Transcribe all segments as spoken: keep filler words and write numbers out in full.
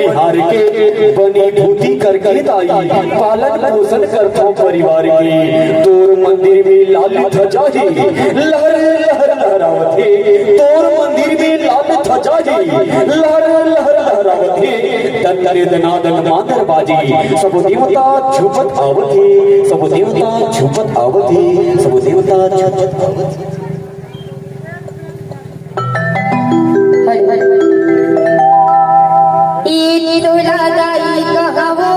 हार के बनी धोती करके दाई, पालन पोषण करथों परिवार के। तोर मंदिर में लाल ध्वजा हे, लहर लहर लहरावत हे। तोर मंदिर में लाल ध्वजा हे, लहर लहर लहरावत हे। दंड दनादन मांदर बाजे, सब देवता झूमत आवत हे, सब देवता झूमत आवत हे, सब देवता झूमत आवत हे। ई तोला दाई कहवो,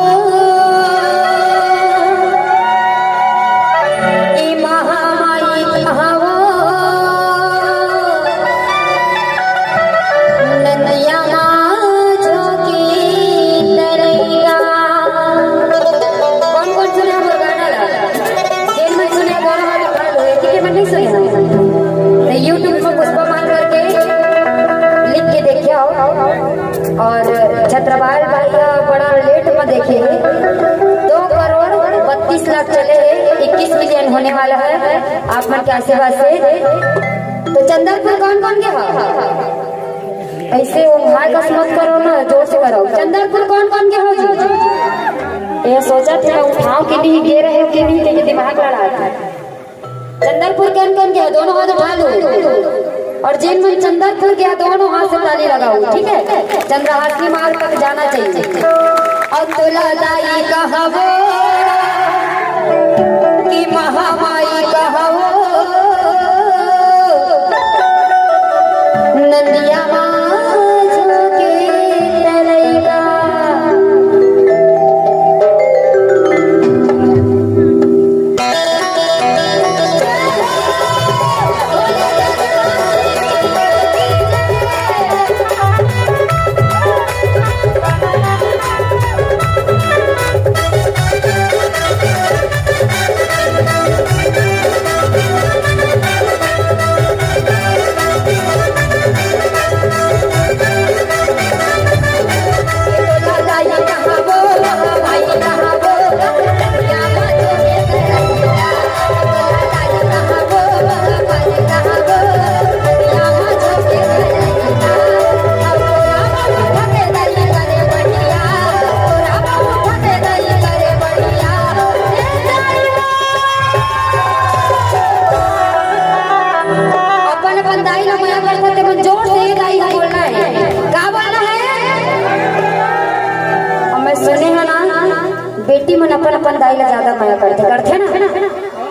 ई महामाई कहवो, नदिया मा झोंके तरैया। कौन कौन सुने हमर गाना ला? जेन मन सुने, दोनों हाथ उठा लो, एक ही के मन नहीं सुने। तो YouTube में पुष्पा मान करके लिख के देखिए आओ। और छत्रपाल भाई का बड़ा लेट में देखे, दो करोड़ बत्तीस लाख चले हैं, इक्कीस मिलियन होने वाला है आप मन के आशीर्वाद से। तो चंदरपुर कौन कौन के हो? ऐसे वो भाई का मत करो ना, जोर से करो। चंदरपुर कौन कौन के हो जी? ये सोचा था उठाओ कि नहीं, गे रहे हो कि नहीं, लेकिन दिमाग लड़ा था। चंदरपुर कौन कौन गया, दोनों हाथ उठा लो। और जिन मन चंदरपुर गया, दोनों हाथ से ताली लगाओ, ठीक है? चंद्रहासी मार्ग तक जाना चाहिए। और तोला दाई कहबो कि महामाई कहबो, नदिया मा झोंके तरैया। अपन अपन दाई ला मया करथे, ते मन जोर से ये दाई ला बोलना है। का बोलना है? अब मैं सुने हंव ना, बेटी मन अपन अपन दाई ला ज्यादा मया करथे, करथे ना?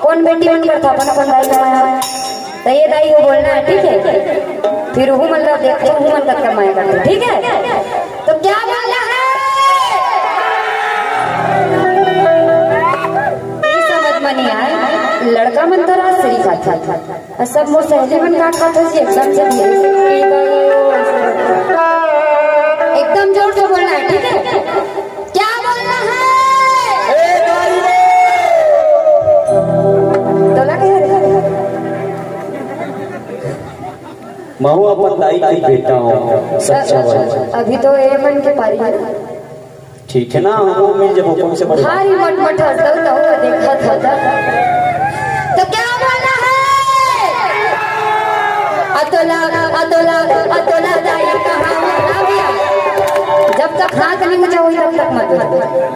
कौन बेटी मन करथे अपन अपन दाई ला मया? तो ये दाई वो बोलना है, ठीक है? फिर वो मन ला देखो, वो मन कतका मया करथे, ठीक है? तो क्या बोलना है? ये समझ में नहीं आए, लड़का मन तो राजश्री खाथे। अ, सब मोर सहेली मन का खाथे जी, एकदम से धीरे से। एकदम जोर से बोलना है, ठीक है? क्या बोलना है? तोला कह रहे? महू अपन दाई के बेटा हंव, सच्चा वाला। अभी तो ये मन के पारी है। ठीक है ना, हमको मिल जब कौन से बड़े। भारी मटमट हंसत हो, देखत हो त। तो क्या बोलना है? अतोला, अतोला, अतोला दाई कहाँ हो? जब तक हाथ नहीं ऊंचा होई, तब तक मत।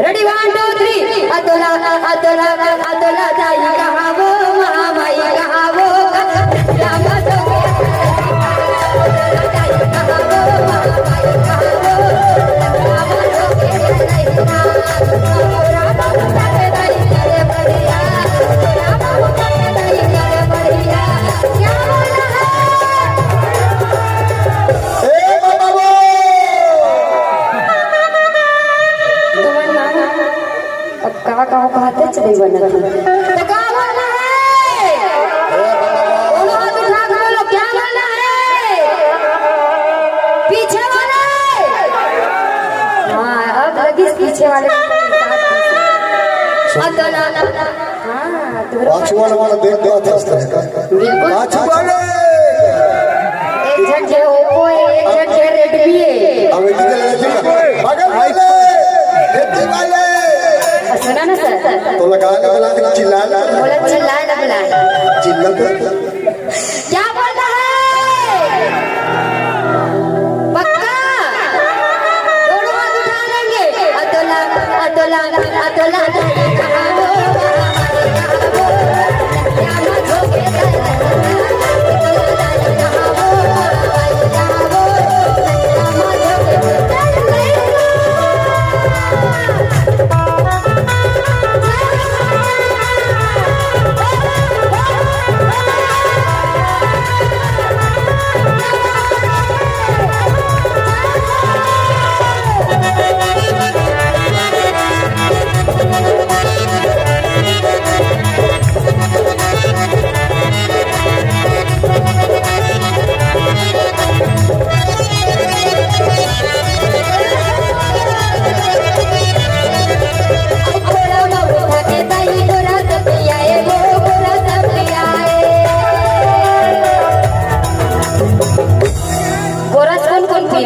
Ready, one, two, three। अतोला, अतोला, अतोला दाई कहाँ हो? महामाई कहाँ हो? अब का कहूँ, कहते चले बनत हे। तो का बोलना है? दोनों हाथ उठा के बोलो, क्या बोलना है? पीछे वाले। हाँ, अब लगी पीछे वाले। हाँ, तो ना, हाँ, तो पाछू वाला वाला देख के हंस रहे हैं। बिल्कुल। पाछू वाले। एक झन के Oppo है, एक झन के Redmi है। अब एक ही जगह देखिए। बगल वाले, देखते वाले। सुना ना सर? तो लगा के बुला के चिल्ला ले। बोला चिल्लाए ना बुलाए। चिल्ला ले। क्या बोल रहा है? पक्का? दोनों हाथ उठा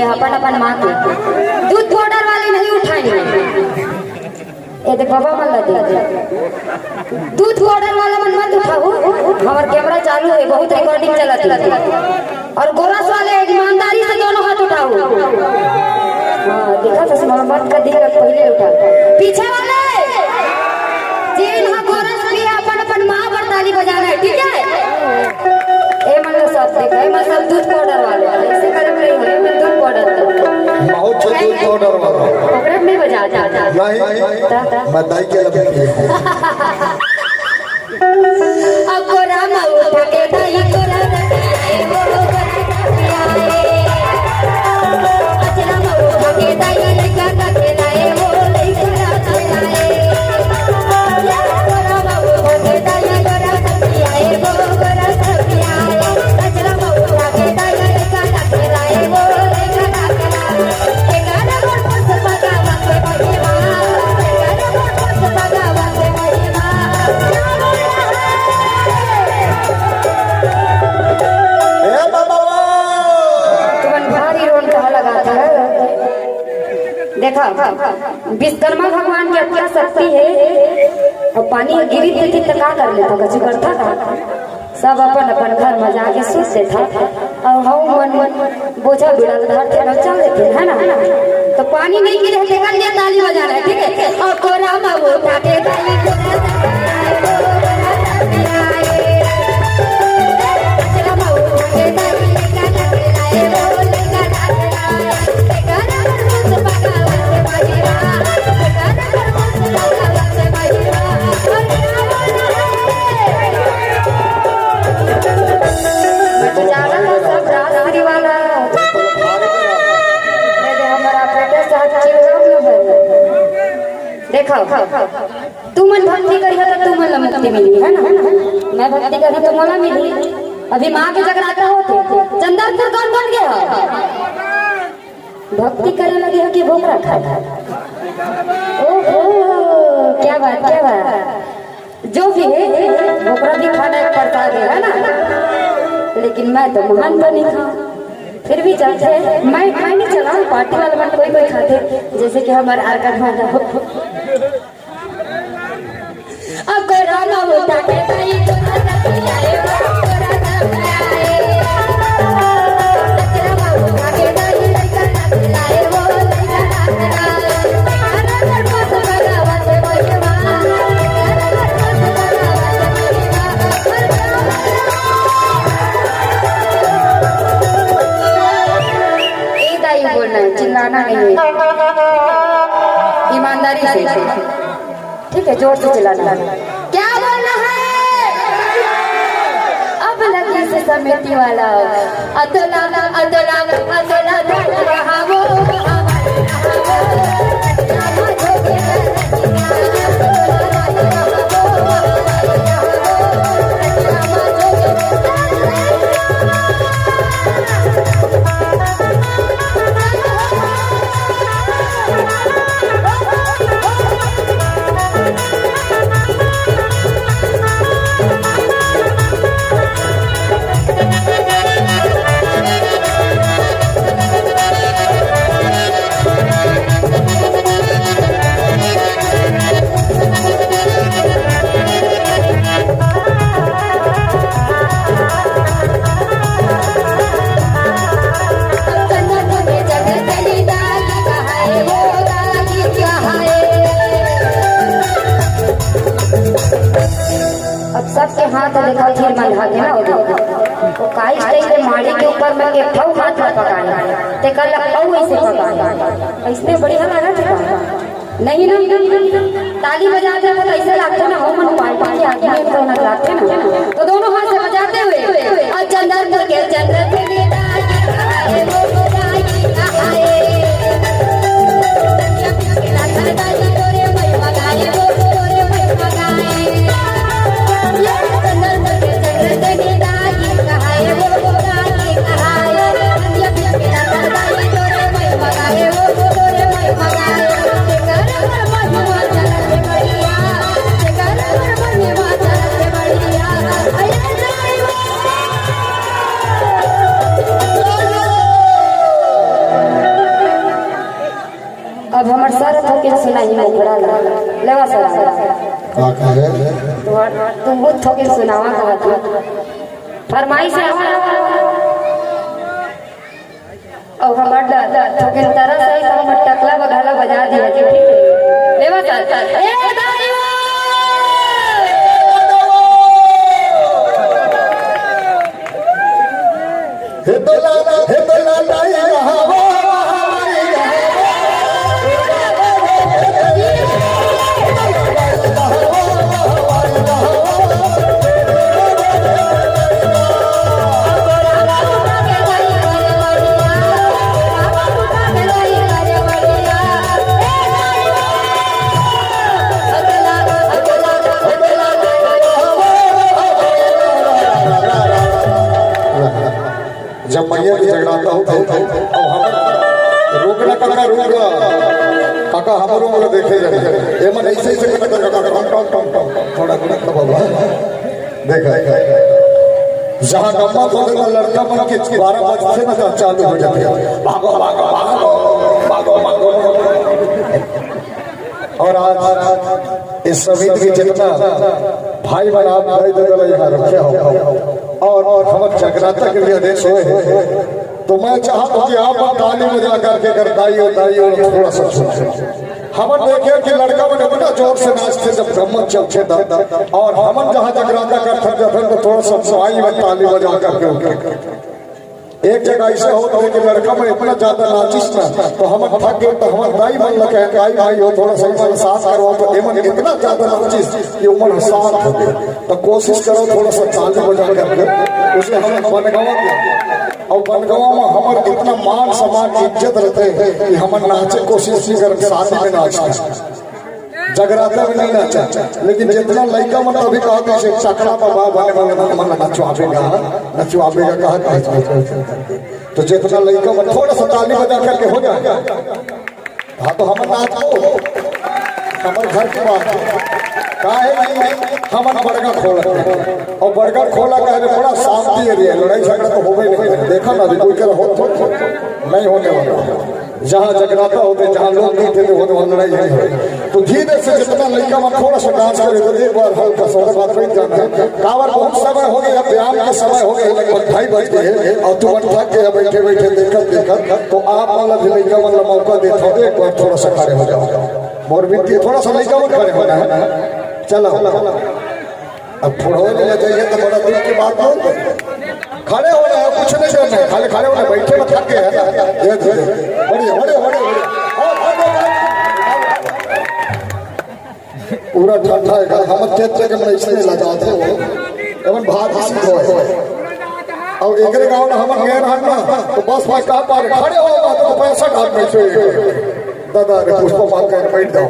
अपन अपन माँ के। दूध पाउडर वाले नहीं उठाएंगे। ए दे बाबा मन ला दे। दूध पाउडर वाला मन मत उठाहू। हमर कैमरा चालू हे, बहुत रिकॉर्डिंग चलत हे। अउ गोरस वाले ईमानदारी से दोनों हाथ उठाहू। हाँ, देखा तो मोहम्मद का दिल पहले उठा। पीछे वाले, जेन हा गोरस भी हे, अपन अपन माँ बर ताली बजाना हे, ठीक हे? ए मन ला सब देखा, ए मन सब दूध पाउडर वाले, ऐसे करे नहीं हो, ए मन दूध पाउडर वाले। बहुत अच्छा दूध पाउडर वाला। ओकरे में बजा, जा, जा। नहीं, ता, ता। मैं दाई के लगे। अब कोरा में उठा के दाई कोरा में पियाए, वो कोरा में पियाए। अचरा में उठा के दाई लइका का खेलाए, वो लइका का खेलाए। कोरा में उठा के दाई कोरा में पियाए, वो कोरा में पियाए। अचरा में उठा के दाई लइका का खेलाए, वो लइका का खेलाए। ए बाबा! तुमन भारी रोन कहा लगात हे। देखा, विश्वकर्मा भगवान के अतना शक्ति हे, अउ पानी गिरी देथे त का कर लेथे, कुछ करथे का? सब अपन अपन घर में जाके सुत लेथे। अउ हऊ मन बोझा बिड़ा धर के चल देथे, है ना? तो पानी नहीं गिरे, तेकर लिए ताली बजा रहे, ठीक है? अउ कोरा में उठा के दाई कोरा में पियाए, अचरा में उठा के दाई लइका का खेलाए, वो लइका का खेलाए। ज्यादा तो सब राजश्री वाला। ये जो हमारा बेटे साहब चिल्ला रहे हैं। देखो, तुमन भक्ति करिहा त तुमन ला मुक्ति मिली, है ना? मैं भक्ति करी त मोला मिली। अभी माँ के जगराता होथे, चंदनपुर कौन कौन गे हे? भक्ति करे लगे हो कि भोकरा खाए? ओहो, क्या बात, क्या बात। जो भी हे, भोकरा भी खाना एक प्रसाद हे, है ना? लेकिन मैं तो महान तो नहीं खाऊं, फिर भी चलथे। मैं, मैं नहीं चलाऊं, पार्टी वाला मन कोई कोई खाथे, जैसे कि हमारे आर का खाना हो। अब कोई रामा होता है, भाई, कोई रामा होता है, कोई रामा होता है। ए दाई बोलना है, चिल्लाना नहीं है, ईमानदारी से। ठीक है, जोर से चिल्लाना है। क्या बोलना है? अब लगी से समिति वाला। अतोला, अतोला, अतोला, अतोला, वो, वो, वो, वो। अब सबके हाथ देखा, फिर मन भागे ना हो। वो काई स्टाइल के माड़ी के ऊपर में के ठऊ हाथ में पकाए, ते कल ठऊ ऐसे पकाए, ऐसने बढ़िया लगा था। नहीं ना, ताली बजाते हो तो ऐसे लगता ना, हो मन पार्टी के आगे में तो ना जाते ना, तो दोनों हाथ से बजाते हुए। और चंदन के चंद्र के लिए के सुनाही मुखड़ा ला। लेवा सर। का कहे? तुम, तुम बहुत थोकिन सुनावा कहा था। फरमाइश है हमारा। अब हमार ड-, थोकिन तरस आई तो हम टकला बघाला बजा दिया जी, ठीक है? लेवा सर। ए दाईवा! हे तोला, हे तोला, लाई रहा हो, लाई रहा हो। जब मैया के जगराता होथे, अब हमर रोकना काका, रोकना काका, हमरो वाला देखे जाए। एमन ऐसे ऐसे करत करत टम टम टम टम, थोड़ा थोड़ा बाबा। देखा, जहाँ गम्मा खोले में लड़का मन के बारह बजथे ना, तो चालू हो जाथे, भागो, भागो, भागो, भागो, भागो। और आज इस समिति के जितना भाई बहन आप भाई दादा लोग यहाँ रखे हो और, और हम जगराता के लिए अध्यक्ष हुए हैं, तो मैं चाहता हूँ कि आप ताली बजा करके अगर दाई और दाई और थोड़ा सा सुन लें। हमन देखे कि लड़का मन इतना जोर से नाचथे जब गम्मत चलथे तब, और हमन जहाँ जगराता करथन जब तो थोड़ा सा माई में ताली बजा करके उठे। एक जगह ऐसे होत हे कि लड़का मन इतना ज्यादा नाचिस ना, तो हमन थक गए, तो हमन दाई मन ला कहे, "दाई भाई हो, थोड़ा सा एमन साथ करवाओ।" तो एमन इतना ज्यादा नाचिस कि ओमन शांत हो गए। तो कोशिश करो थोड़ा सा ताली बजा करके, उसे हम बनगावा के, और बनगावा में हमर इतना मान सम्मान इज्जत रहते हैं कि हमन नाचे कोशिश नहीं करते, शादी में नाचते। जगराता में नहीं नाचा, लेकिन जितना लइका मन अभी कहा कि से चकला बाबा बने वाले मन, मन नचवाबे गा, नचवाबे गा, कहा, कहा, कहा, कहा। तो जितना लइका मन थोड़ा सा ताली बजा करके हो जाए। हाँ, तो हमन नाच को, हमर घर के बात है। काहे नहीं, हमन बड़गा खोला है। और बड़गा खोला का है, बड़ा शांति एरिया है, लड़ाई झगड़ा तो होबे नहीं करे। देखा ना, अभी कोई कर हो, हो, हो, नहीं होने वाला है। जहाँ जगराता होथे, जहाँ लोकगीत होथे, वहाँ लड़ाई नहीं होय। तो धीरे से जितना लइका मन थोड़ा सा डांस करे, तो एक बार हल्का सा ओकर बाद बैठ जाना है। काबर बहुत समय हो गया, व्यायाम के समय हो गया, लगभग ढाई बज गए हैं, और तुमन थक गए बैठे बैठे, देखत देखत, तो आप मन ला भी लइका मन ला मौका देत हो, एक बार थोड़ा सा खड़े हो जाओ। मोर विनती है, थोड़ा सा लइका मन खड़े होना है। चलो। अब थोड़ा हो जाइए तो बड़ा दुख की बात हो। खड़े हो रहे हैं, कुछ नहीं करना है, खाली खड़े होना, बैठे में थक गए हैं ना। ये धीरे, बढ़िया, बढ़िया, बढ़िया, बढ़िया। और, और, और, पूरा ठंडा है, हम खेत के में इसलिए लगा थे वो, एवं भात इसी को है। और एकरे गांव में हम गए रहन ना, तो बस भाई कहा पा रहे, खड़े हो, तो पैसा काट में से। दादा रे, पुष्पा मार के बैठ जाओ।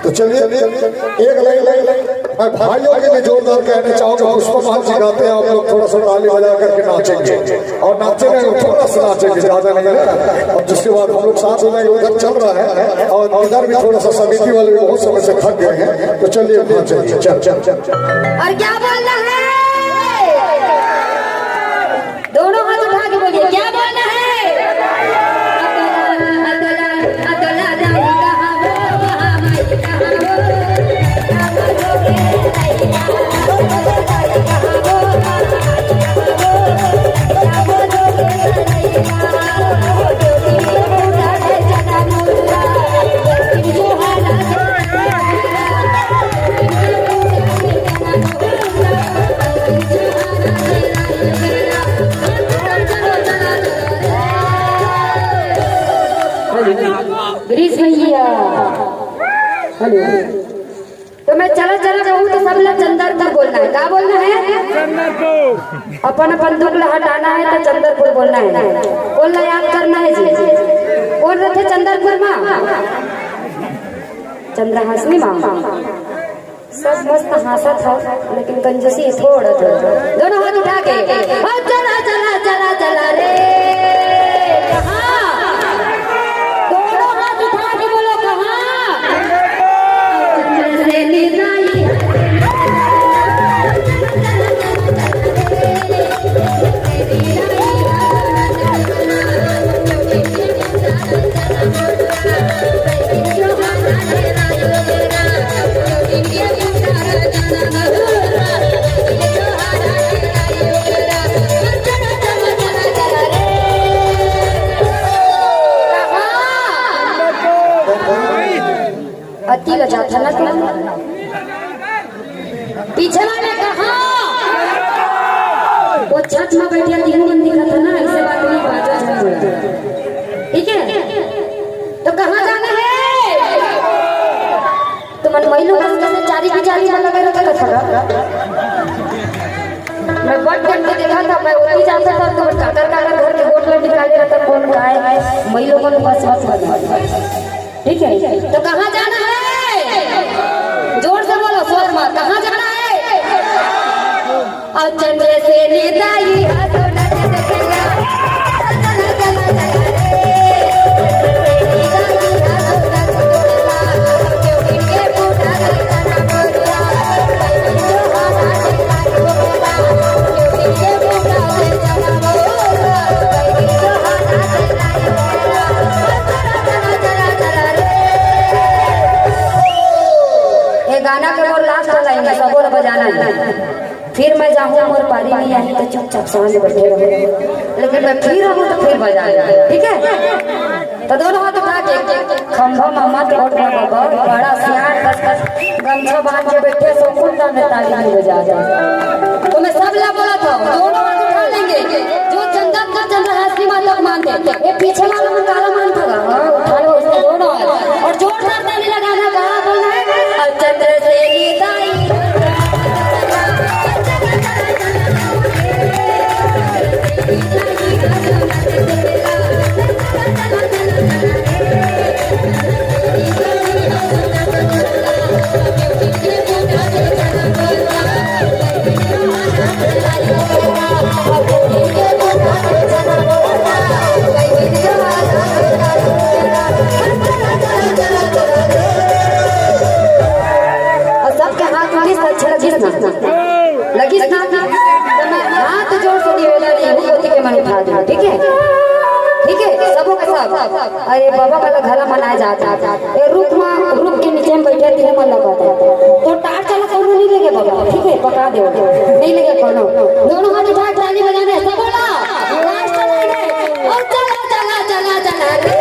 तो चलिए, एक लाइन, लाइन, लाइन। मैं भाइयों के लिए जोरदार कहना चाहूंगा, पुष्पा महल जी गाते हैं, आप लोग थोड़ा सा ताली बजा करके नाचेंगे और नाचेंगे, थोड़ा सा नाचेंगे, ज्यादा नहीं है। और जिसके बाद हम लोग साथ में उधर चल रहा है और इधर भी थोड़ा सा समिति वाले भी बहुत समय से थक गए हैं, तो चलिए वहाँ चलिए, चल चल चल। और क्या बोलना है? दोनों हाथ उठा के बोलिए, क्या बोलना है? गिरीश भैया, हेलो। तो मैं चला चला कहूँ तो सब लोग चंदरपुर बोलना है। का बोलना है? चंदरपुर। अपन अपन दुख ला हटाना है तो चंदरपुर बोलना है। कौन ला याद करना है जी? कौन रथे चंदरपुर में? चंद्रहासिनी माँ। सब मस्त हाँसत हव, लेकिन कंजूसी थोड़ा थोड़ा। दोनों हाथ उठा के, हाँ, चला, चला, चला, चला रे। कहाँ? दोनों हाथ उठा के बोलो, कहाँ? जात हे ना तू। पीछे वाले कहाँ? वो छत में बैठे तीनों मन दिखत हे ना, ऐसे बात नहीं, बाजो झन बोला। ठीक है, तो कहाँ जाना है? तुमन मई लोगन कस चारी के चारी मन लगे रखे रखा। मैं बड़ टाइम के देखा था, मैं ओती जाता था तो काकर काकर घर के गोट में निकाले रहता, कौन काय, मई लोगन बस बस बस। ठीक है, तो कहाँ जाना है? जोर से बोलो, शोर मत, कहाँ जाना है? और चंद्र से निदाई हाथों नच देखला। ये गाना के मोर लास्ट लाइन है, सबो ला बजाना है। फिर मैं जाहूँ मोर पारी नहीं आही तो चुपचाप समझ बैठे रहो, लेकिन मैं फिर रहूँ तो फिर बजा लेना, ठीक है? तो दोनों हाथ उठा के खंभा मामा तोड़ बाबा, बड़ा सियान कस कस गमछा बांध के बैठे सो कुंडा में ताली नहीं बजा दे। तो मैं सब ला बोला था, दोनों हाथ उठा लेंगे जो चंदन का चंद्रहास की माता को मानते हैं। ये पीछे वाला में काला मान था, हाँ, उठा लो उसको दोनों हाथ और जोरदार ताली लगाना। कहाँ बोलना है? और चंद्र से निदाई। और सबके हाथ उठिस, अच्छा लगिस ना? लगिस ना? तो मैं हाथ जोड़ के निवेदन ये कोती के मन उठा दे, ठीक है? ठीक है, सबो के सब। अरे बाबा, काला घला मनाए जात हे। ए, रुख मा, रुख के नीचे में बैठे तीनों मन लगा दे। तो टार चला कोनो नहीं लेगे बाबा, ठीक है, पका दे। नहीं लेगे कोनो। दोनों हाथ उठा, ताली बजाने, सब बोला। लास्ट लाइन है। और चला, चला, चला, चला रे।